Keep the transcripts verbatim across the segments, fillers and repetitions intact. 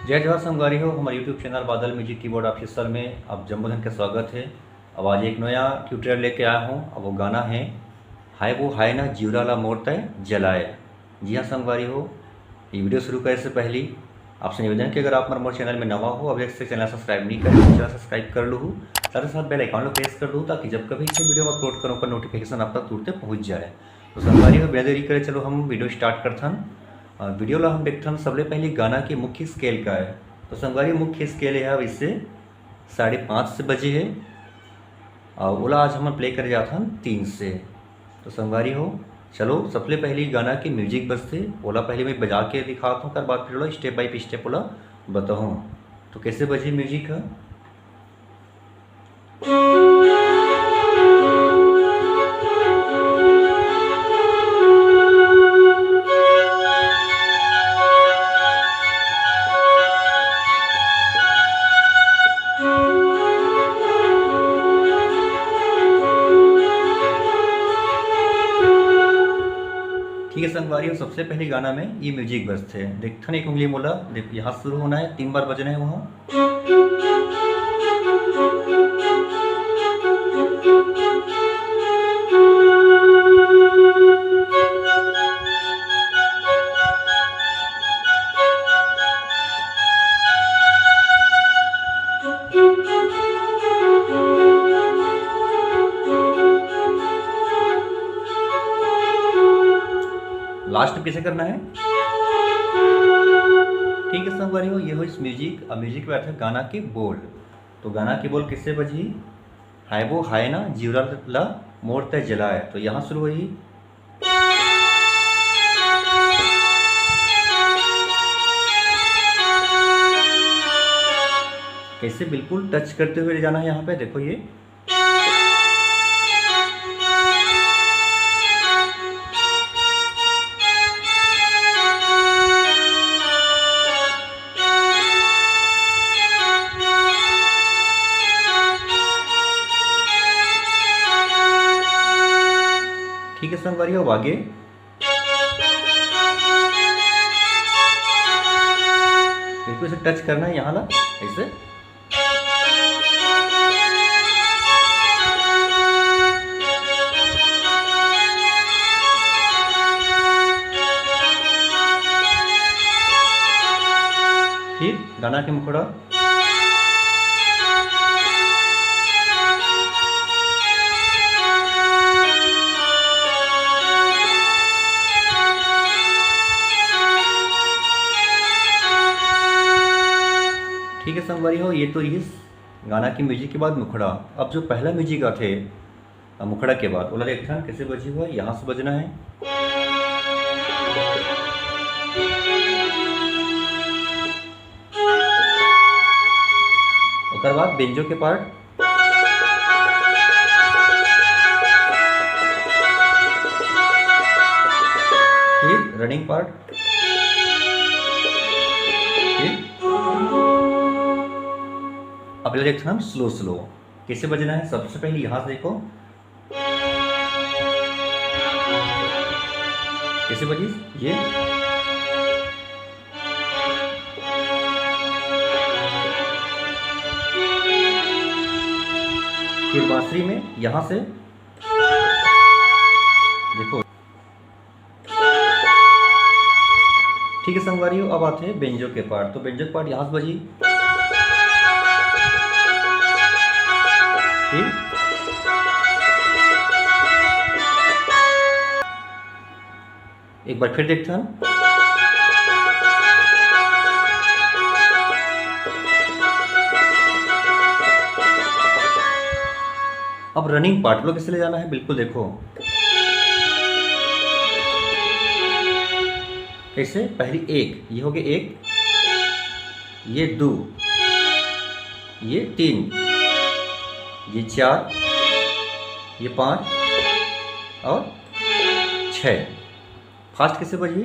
जय जोहार संगवारी हो, हमर YouTube चैनल बादल म्यूजिक कीबोर्ड ऑफिशियल में आप जम्मो झन के स्वागत है। अब आज एक नया ट्यूटोरियल लेके आया हूँ। अब वो गाना है, हाय वो हाय ना जिउरा ला मोर तय जलाए। जी हाँ संगवारी हो, ये वीडियो शुरू करे से पहली आपसे निवेदन कि अगर आप मोर चैनल में नवा हो, अभी तक चैनल सब्सक्राइब नहीं करे, तो चैनल सब्सक्राइब कर लूहू, साथ ही साथ बेल आइकन ला प्रेस कर लूहू, ताकि जब कभी इसे वीडियो अपलोड करूँ, ओकर नोटिफिकेशन आप तक तुरंते पहुँच जाए। तो संगवारी हो, बिना देरी करे चलो हम वीडियो स्टार्ट करथन। और वीडियो ला हम देखथन, सबले पहली गाना के मुख्य स्केल का है। तो संगवारी, मुख्य स्केल है अब इससे साढ़े पाँच से बजे है, और ओला आज हम प्ले करे जाथन तीन से। तो संगवारी हो, चलो सबले पहली गाना के म्यूजिक बजथे, ओला पहले मैं बजा के दिखात हूँ, ओकर बाद फिर ओला स्टेप बाय स्टेप ओला बताहूँ। तो कैसे बजे म्यूजिक है? ठीक है संगवारी हो, सबसे पहले गाना में ये म्यूजिक बजथे। देखथन एक उंगली मोला, देख, यहाँ शुरू होना है, तीन बार बजना है वहाँ। लास्ट में कैसे करना है? ठीक है संगवारी हो, ये हो इस म्यूजिक। अब म्यूजिक पे आते हैं गाना के बोल। तो गाना के बोल किससे बजी? हाय वो हाय ना जिउरा ला मोर तय जलाए। तो यहाँ शुरू हुई। कैसे बिल्कुल टच करते हुए ले जाना है यहाँ पे, देखो ये। ठीक है संगवारी, अब आगे बिल्कुल इसे टच करना है यहाँ ला, ऐसे। फिर गाना के मुखड़ा। ठीक है संगवारी हो, ये तो इस गाना की म्यूजिक के बाद मुखड़ा। अब जो पहला म्यूजिक आथे, अ, मुखड़ा के बाद ओला देखथन कैसे बजी हुआ, यहाँ से बजना है। ओकर बाद बेंजो के पार्ट, फिर रनिंग पार्ट, फिर अब एला देखथन हम स्लो स्लो कैसे बजना है। सबसे पहले यहाँ से देखो, कैसे बजी ये, फिर बांसुरी में यहाँ से देखो। ठीक है संगवारी हो, अब आते हैं बेंजो के पार्ट। तो बेंजो के पार्ट यहाँ से बजी, ठीक? एक बार फिर देखते हैं। अब रनिंग पार्ट लो कैसे ले जाना है, बिल्कुल देखो। कैसे? पहली एक, ये हो गए एक, ये दो, ये तीन, ये चार, ये पाँच और छः। फास्ट कैसे बजी?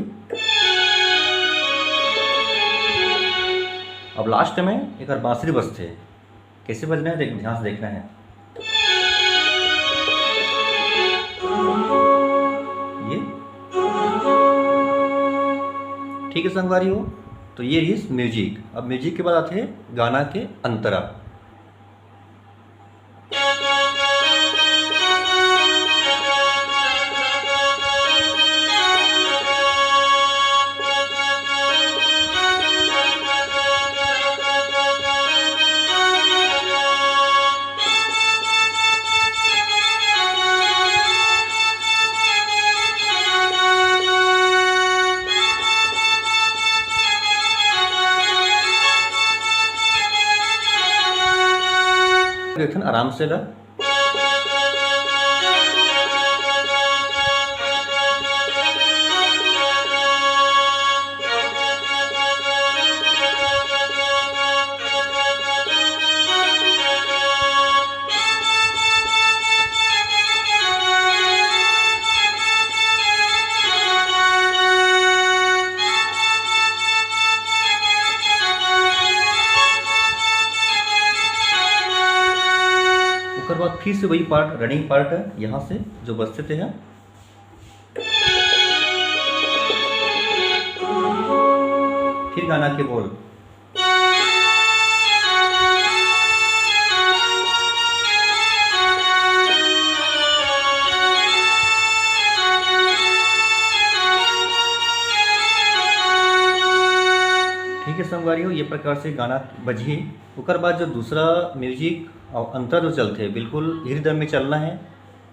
अब लास्ट में एक बार बांसुरी बजथे, कैसे बजना है, देख, ध्यान से देखना है। ये ठीक है संगवारी हो, तो ये रहिस म्यूजिक। अब म्यूजिक के बाद आथे गाना के अंतरा। एक ठन आराम से ला। ओकर बाद फिर से वही पार्ट, रनिंग पार्ट है, यहाँ से जो बजथे ते है। फिर गाना के बोल। ठीक है संगवारी हो, ये प्रकार से गाना बजही। ओकर बाद जो दूसरा म्यूजिक और अंतरा जो चलथे, बिल्कुल धीरे दम में चलना है।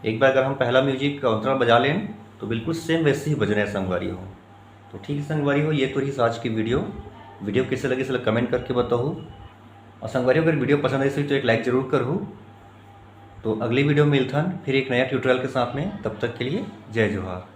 एक बार अगर हम पहला म्यूजिक का अंतरा बजा लें तो बिल्कुल सेम वैसे ही बज रहे हैं संगवारी हो। तो ठीक है संगवारी हो, ये तो रही आज की वीडियो। वीडियो कैसे लगे, इसला कमेंट करके बताओ। और संगवारी हो, अगर वीडियो पसंद आई तो एक लाइक जरूर करो। तो अगली वीडियो में मिलथन फिर एक नया ट्यूटोरियल के साथ में। तब तक के लिए जय जोहार।